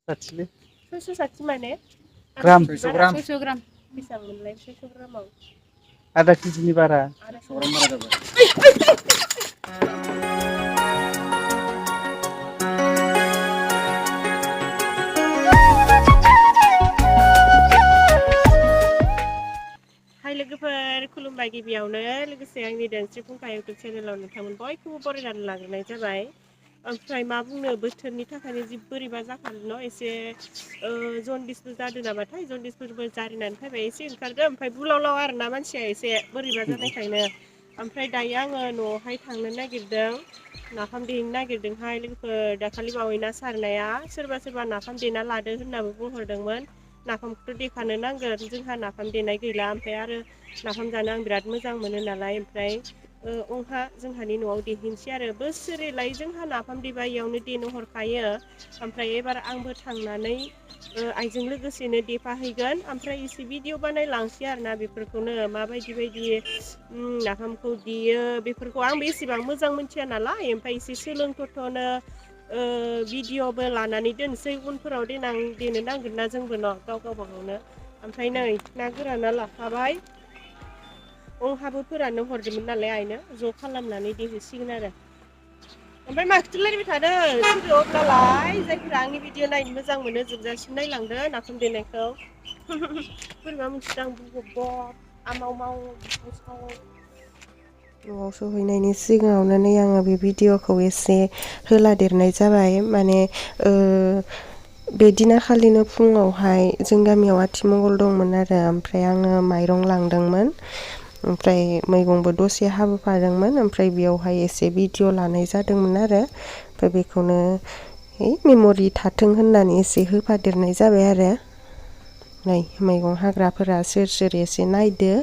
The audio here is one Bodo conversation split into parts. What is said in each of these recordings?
साथि 660 माने ग्राम 600 ग्राम बेसेबां मोनलाय 600 ग्रामाव आधा केजिनि बारा 600 ग्राम बारा जाबाय हाय लोगोफोर खुलुमबाय गिबियावनो लोगोसे आंनि धोनस्रि फुंखा इउटुब चेनेलाव नोंथांमोन बयखौबो बरायनानै लाग्रोनाय जाबाय ओमफ्राय मा बुंनो बोथोरनि थाखायनो जि बोरैबा जाखादों न' एसे जन्दिसबो जादों नामाथाय जन्दिसफोरबो जारिनानै फैबाय एसे ओंखारदों ओमफ्राय बुलावलाव आरोना मानसिया एसे बोरैबा जानायखायनो ओमफ्राय दायो आङो न'आवहाय थांनो नागिरदों नाफाम देनो नागिरदोंहाय लोगोफोर दाखालि बावै ना सारनाया सोरबा नाफाम देना लादो होननाबो बुंहरदोंमोन नाफामखौथ' देखानो नांगोन जोंहा नाफाम देनाय गैला ओमफ्राय आरो नाफाम जानो आं बिराद मोजां मोनो नालाय ओमफ्राय जोंहानि न'आव देहैनोसै आरो बोसोरैलाय जोंहा नाफाम देबा इयावनो देनो हरखायो ओमफ्राय एबार आंबो थांनानै आइजों लोगोसेनो देफाहैगोन ओमफ्राय एसे भिडिअ बानायलांसै आरोना बेफोरखौनो माबायदि नाफामखौ देयो बेफोरखौ आंबो एसेबां मोजां मोनथिया नालाय ओमफ्राय एसे सोलोंथ'नो भिडिअबो लानानै दोनसै उनफोराव देनां देनो नांगोन ना जोंबो न' गावबागावनो ओमफ्राय नै ना गोराना लाखाबाय अंहाबो फोराननो हरदोंमोन नालाय आइनो ज' खालामनानै देहोसिगोन आरो ओमफ्राय माखौथो रायलायबाय थादों अब्लालाय जायफोरा आंनि भिडिअ नायनो मोजां मोनो जोबजासिम नायलांदो नाफाम देनायखौ बोरैबा मोनसिदां बुबब आमाव माव न'आव सहैनायनि सिगाङावनो नै आङो बे भिडिअखौ एसे होलादेरनाय जाबाय माने बे दिनाखालिनो फुङावहाय जों गामियाव आथिमंगल दंमोन आरो ओमफ्राय आङो माइरं लांदोंमोन ओमफ्राय मैगंबो दसे हाबोफादोंमोन ओमफ्राय बेयावहाय एसे भिडिअ लानाय जादोंमोन आरो ओमफ्राय बेखौनो मेम'रि थाथों होननानै एसे होफादेरनाय जाबाय आरो नै मैगं हाग्राफोरा सोर सोर एसे नायदो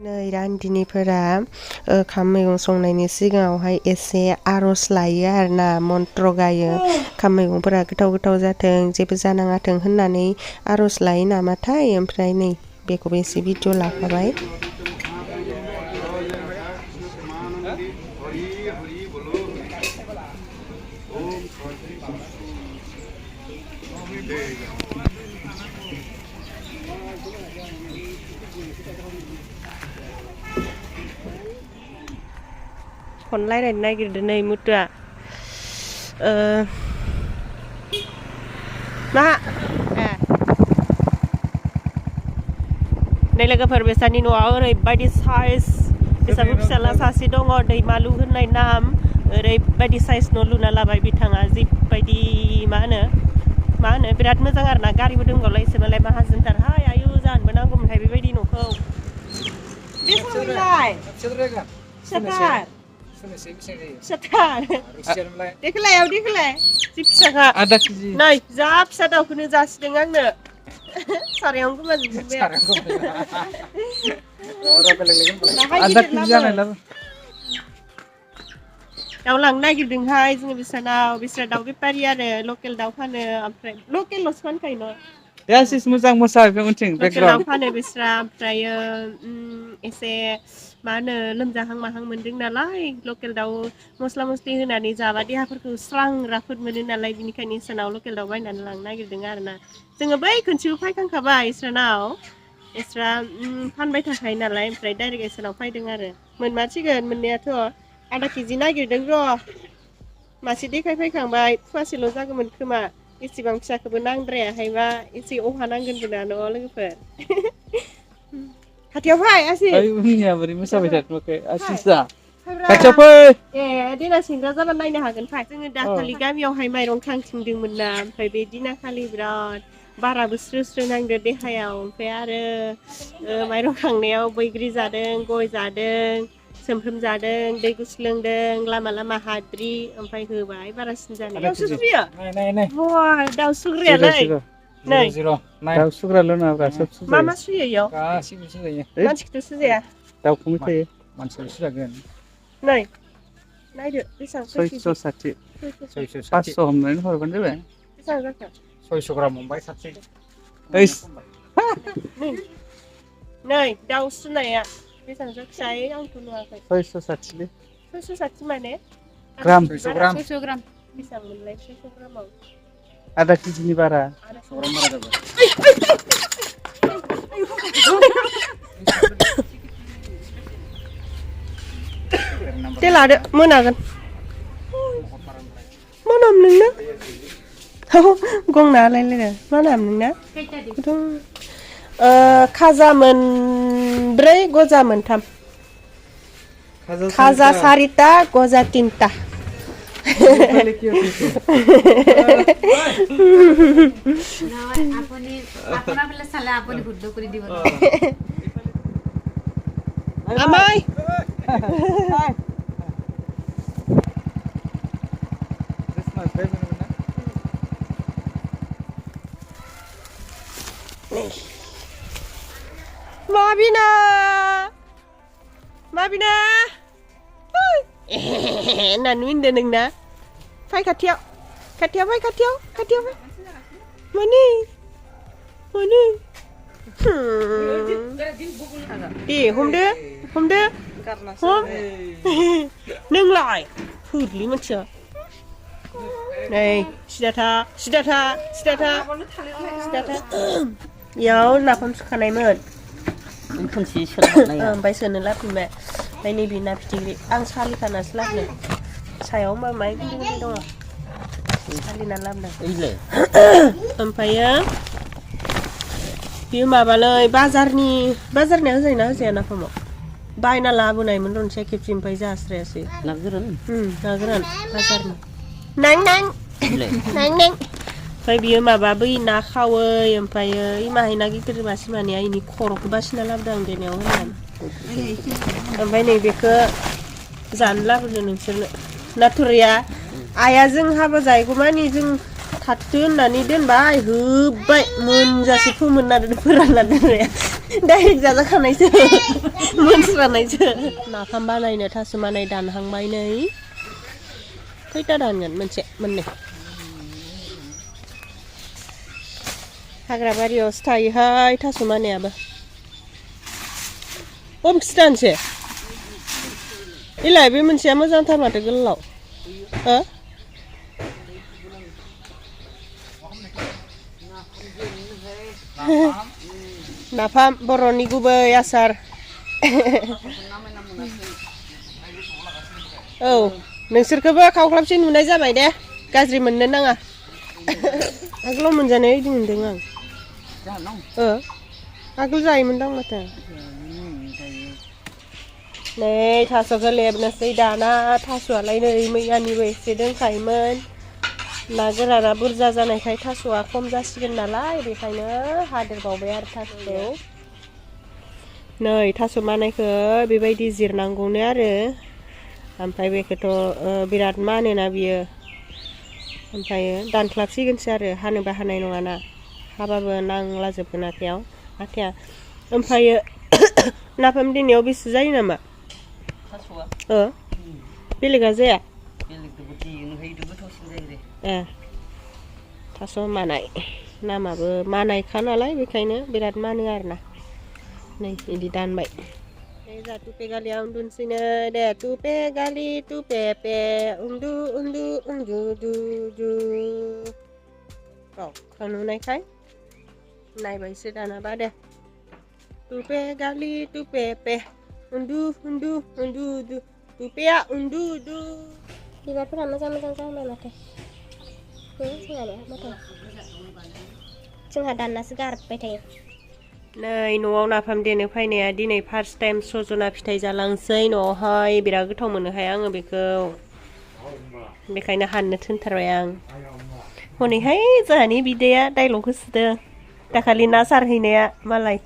नै रान्दिनिफोरा ओंखाम मैगं संनायनि सिगाङावहाय एसे आर'ज लायो आरोना मन्त्र गायो ओंखाम मैगंफोरा गोथाव गोथाव जाथों जेबो जानाङाथों होननानै आर'ज लायो नामाथाय ओमफ्राय नै बेखौबो एसे भिडिअ लाफाबाय फन रायलायनो नागिरदों नै मुथुआ मा नै लोगोफोर बेसानि न'आव ओरैबायदि साइज बेसाबो फिसाला सासे दङ दैमालु होननाय नाम ओरैबायदि साइज न' लुना लाबाय बिथाङा जिबायदि मा होनो बिराद मोजां आरोना गारिबो दंबावलायसो मालाय माहाजोनथारहाय आयु जानोबो नांगौमोनहाय बेबायदि न'खौ बेसांलाय फिसाथार देखोलाय जि फिसाखा आधा केजि नै जा फिसा दाउखौनो जासिदों आंनो सारायावनो गोमाजोबबाय दाउ लांनो नागिरदोंहाय जोङो बिस्रा दाउ बेफारि आरो लकेल दाउ फानो ओमफ्राय लकेलल'सो फानखायो न' मोजां मोसा लकेल दाउ फानो बिस्रा ओमफ्रायो एसे मा होनो लोमजाहां माहां मोनदों नालाय लकेल दाउ मस्ला मस्लि होनानै जाबा देहाफोरखौ स्रां राफोद मोनो नालाय बिनिखायनो इसोरनाव लकेल दाउ बायनानै लांनो नागिरदों आरोना जोङो बै खनसेबो फायखांखाबाय इसोरनाव इसोरा फानबाय थाखायो नालाय ओमफ्राय डाइरेक्ट इसोरनाव फैदों आरो मोनमारसिगोन मोननायाथ' आधा केजि नागिरदों र' मासे देखायफैखांबाय फवासेल' जागौमोन खोमा एसेबां फिसाखौबो नांद्रायाहायबा एसे अहा नांगोनबो ना न' लोगोफोर खाथियाव फै आसि बोरै मोसाबाय थाखो आसिसा खाथियाव फै देना सेंग्रा जाबा नायनो हागोन फै जोङो दाखालि गामियावहाय माइरं खांथिंदोंमोन ना ओमफ्राय बे दिनाखालि बिराद बाराबो स्रो स्रो नांदो देहायाव ओमफ्राय आरो माइरं खांनायाव बैग्रि जादों गय जादों सोमफ्रोम जादों दै गुसु लोंदों लामा लामा हाद्रि ओमफ्राय होबाय बारासिन जानाय दाउसुसो बियो बा दाउसुग्रायालाय नै दाउ सुग्राल' नङाब्रा सब मा सुजायो मा सुयो इयाव गासिबो सुजायो मानसिखौथ' सुजाया दाउखौबो थायो मानसिबो सुजागोन नै नायदो बेसेबां 660 660 500 हमनानै हरबानो जाबाय बेसेबां जाखो 600 ग्राम हमबाय साबसे ओइस नै दाउ सुनाया बेसेबां जाखोसाय आंथ' नुवाखै 660 660 माने ग्राम 600 ग्राम बेसेबां मोनलाय 600 ग्रामाव आधा केजिनि बारा 600 ग्राम बारा जाबाय दे लादो मोनागोन मा नाम नोंना गं नालाय मा नाम नोंना खाजा मोनब्रै गजा मोनथाम खाजा 4टा गजा 3टा আমাই Mabina nanuin deh neng na fai katiau fai mani hom deh hom neng lại phụt lý mất chưa này sidata yaw napam sukanai mon Kunci selapnya. Baik senelap nih, ini bina piciri. Ang sekali karena selap nih. Saya omah main gini dong. Sekali nalam dah. Ile. Ampaya. Biar mabalai bazarnya apa mau? Baina labu nai menurut saya kipsim payah stress sih. Nagran. Nagran bazarnya. Nang. Fai biar mababai nak kawai, ampaya imah lagi kerja masih mana ini korok basi nalap dang deh nyawa kan. Ampaya nih beka zanlap udah nungsir naturia. Ayah jeng haba zai kumani jeng tatun nani den bai hubai menjasi pumen nada peran nada ya. Dah jaga kan aja, menseran aja. Nah kambana ini tas mana dan hang mai nih. Kita dan kan mencek meneh. Hagra bario stay hai tasumane aba. Stan sih. Ilai be moनसे मोजांथार माथो गोलाव. Napam boroni gubwi asar. Oh, नोंसोरखौबो खावख्लाबसे नुनाय जाबाय दे. गाज्रि मोननो नाङा. आगोलाव मोनजानाय बायदि मोनदों आं आगोल जायोमोनदां माथो नै थास'खौ लेबनोसै दाना थास'आलाय नै मैयानिबो एसे दंखायोमोन ना गोराना बुरजा जानायखाय थास'आ खम जासिगोन नालाय बेखायनो हादेरबावबाय आरो थास'खौ नै थास' मानायखौ बेबायदि जिरनांगौनो आरो ओमफ्राय बेखौथ' बिराद मानोना बियो ओमफ्राय दानख्लाबसिगोनसो आरो हानोबा हानाय नङाना हाबाबो नांलाजोबगोन आखाया ओमफ्राय नाफाम देनायाव बेसे जायो नामा थास'आ बेलेगा जाया बेलेगदोबो देनो हायो गोथावसिन जायो दे थास' मानाय नामाबो मानायखा नालाय बेखायनो बिराद मानो आरोना नै बिदि दानबाय जा tupe gali undunsinya deh tupe gali tupe pe undu oh kanu naik kai naik bayi dana bade tupe gali tupe pe undu tupe ya undu di bawah sama mana teh sih ada apa cuma dana segar petanya नै न'आव नाफाम देनो फैनाया दिनै फार्स्ट टाइम सजना फिथाइ जालांसै न'आवहाय बिराद गोथाव मोनोहाय आङो बेखौ बेखायनो हाननो थोनथारबाय आं हनैहाय जोंहानि बिदाया डायलग होसोदों दाखालि ना सारहैनाया मालाय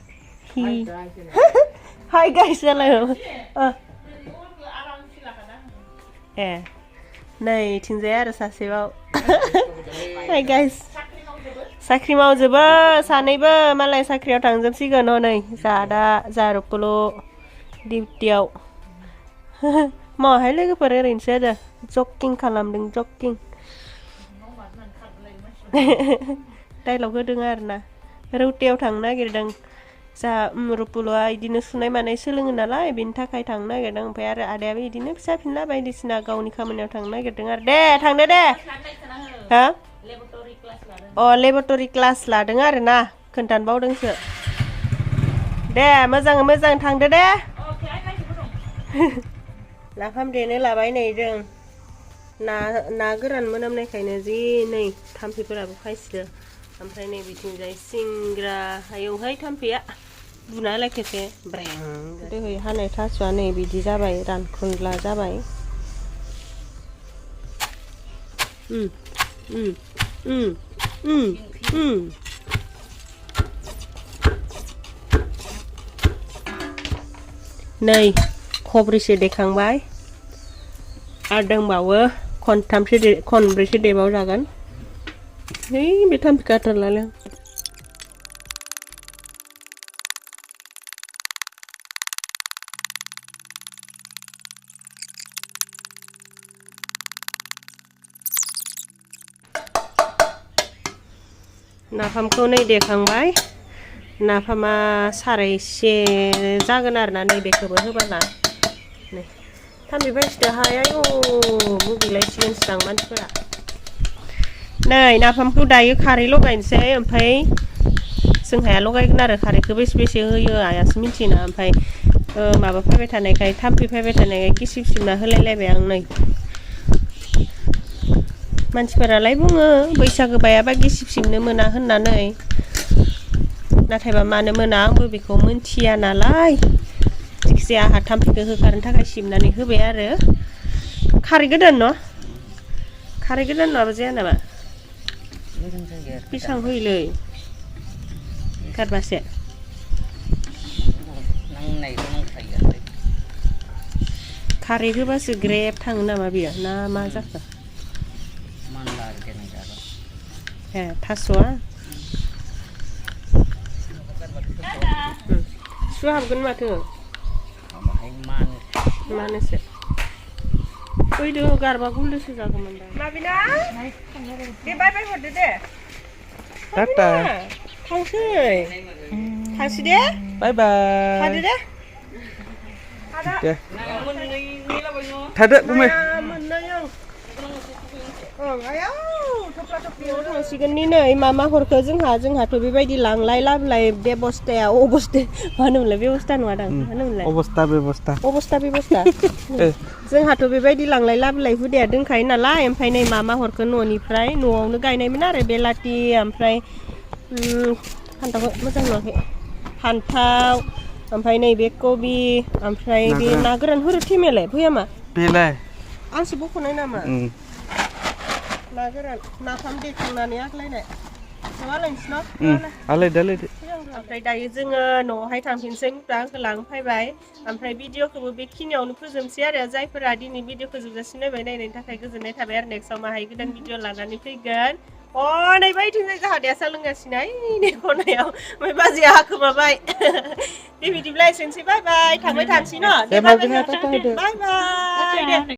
हाय गाइस जालाय ए नै थिंजाय आरो सासेबाव हाय गाइस साख्रि मावजोबो सानैबो मालाय साख्रियाव थांजोबसिगोन हनै जा रुपुल' डिउटियाव मावाहाय लोगोफोर ओरैनोसो आरो जगिं खालामदों जगिं डाइलग होदों आरोना रौतायाव थांनो नागिरदों जा रुपुलआ इदिनो सुनाय मानाय सोलोङो नालाय बेनि थाखाय थांनो नागिरदों ओमफ्राय आरो आदायाबो इदिनो फिसा फिनला बायदिसिना गावनि खामानियाव थांनो नागिरदों आरो दे थांदो दे हा लेबरेटरि क्लास लादों आरो ना खोन्थानो बावदोंसो दे मोजाङै मोजां थांदो दे नाफाम देनो लाबाय नै जों ना गोरान मोनामनायखायनो जि नै थाम्फैफोराबो फायसिदो ओमफ्राय नै बिथिंजाय सिंग्रा आयौहाय थाम्फैया बुना होलाय खेबसे ब्रें दोहै हानाय थास'आ नै बिदि जाबाय रानख्रुनला जाबाय नै खब्रैसो देखांबाय आरो दंबावो खनब्रैसो देबाव जागोन है बे थाम्फै गाथारलालै नाफामखौ नै देखांबाय नाफामा सारायसे जागोन आरोना नै बेखौबो होबाला नै थाम्फै बायसिदो हायायो मुगैलायसिगोनसोदां मानसिफोरा नै नाफामखौ दायो खारै लगायनोसै ओमफ्राय जोंहाया लगायगोन आरो खारैखौ बेसे होयो आयासो मिथियोना ओमफ्राय माबा फैबाय थानायखाय थाम्फै फैबाय थानायखाय गिसिब सिबना होलायलायबाय आं नै मानसिफोरालाय बुङो बैसागो बायाबा गिसिब सिबनो मोना होननानै नाथायबा मानो मोना आंबो बेखौ मोनथिया नालाय जायखिजाया आंहा थाम्फैखौ होखारनो थाखाय सिबनानै होबाय आरो खारै गोदान नङाबा जाया नामा बेसेबां होयोलै गारबासे खारै होबासो ग्रेब थाङो नामा बेयो ना मा जाखो ए थास'आ सु हाबगोन माथो मानोसो फैदो गारबा गुलदोसो जागौमोन दा माबिना दे बाय हरदो दे टाटा थांसै दे बाय बाय थादो दे थादो बुंबाय थफ्ला-थफ्लियाव थांसिगोननि नै मामा हरखो जोंहाथ' बेबायदि लांलाय लाबोलाय बेबस्थाया मा होनोमोनलाय बेबस्था नङादां मा होनोमोनलाय अबस्था जोंहाथ' बेबायदि लांलाय लाबोलाय हुदाया दंखायो नालाय ओमफ्राय नै मामा हरखो न'निफ्राय न'आवनो गायनायमोन आरो बेलाथि ओमफ्राय फान्थावखौ मोजां नुवाखै फान्थाव ओमफ्राय नैबे कबि ओमफ्राय बे ना गोरान होरो थेमायालाय भैयामा बेलाय आंसो बख'नाय नामा ना गोरान नाफाम देखांनानै आग्लायनाय ओमफ्राय दायो जोङो न'आवहाय थांफिनसै आंखौ लांफैबाय ओमफ्राय भिडिअखौबो बेखिनियावनो फोजोबसै आरो जायफोरा दिनै भिडिअखौ जोबजासिम नायनायनि थाखाय गोजोननाय थाबाय आरो नेक्स्टआव माहाय गोदान भिडिअ लानानै फैगोन नै बायदिनो जाहाथे सालोंगासिनो नै खनायाव ओमफ्राय बाजैया हाखोमाबाय दे बिदिब्ला एसेनोसै बाय बाय थांबाय थानोसै न' दे बाय बाय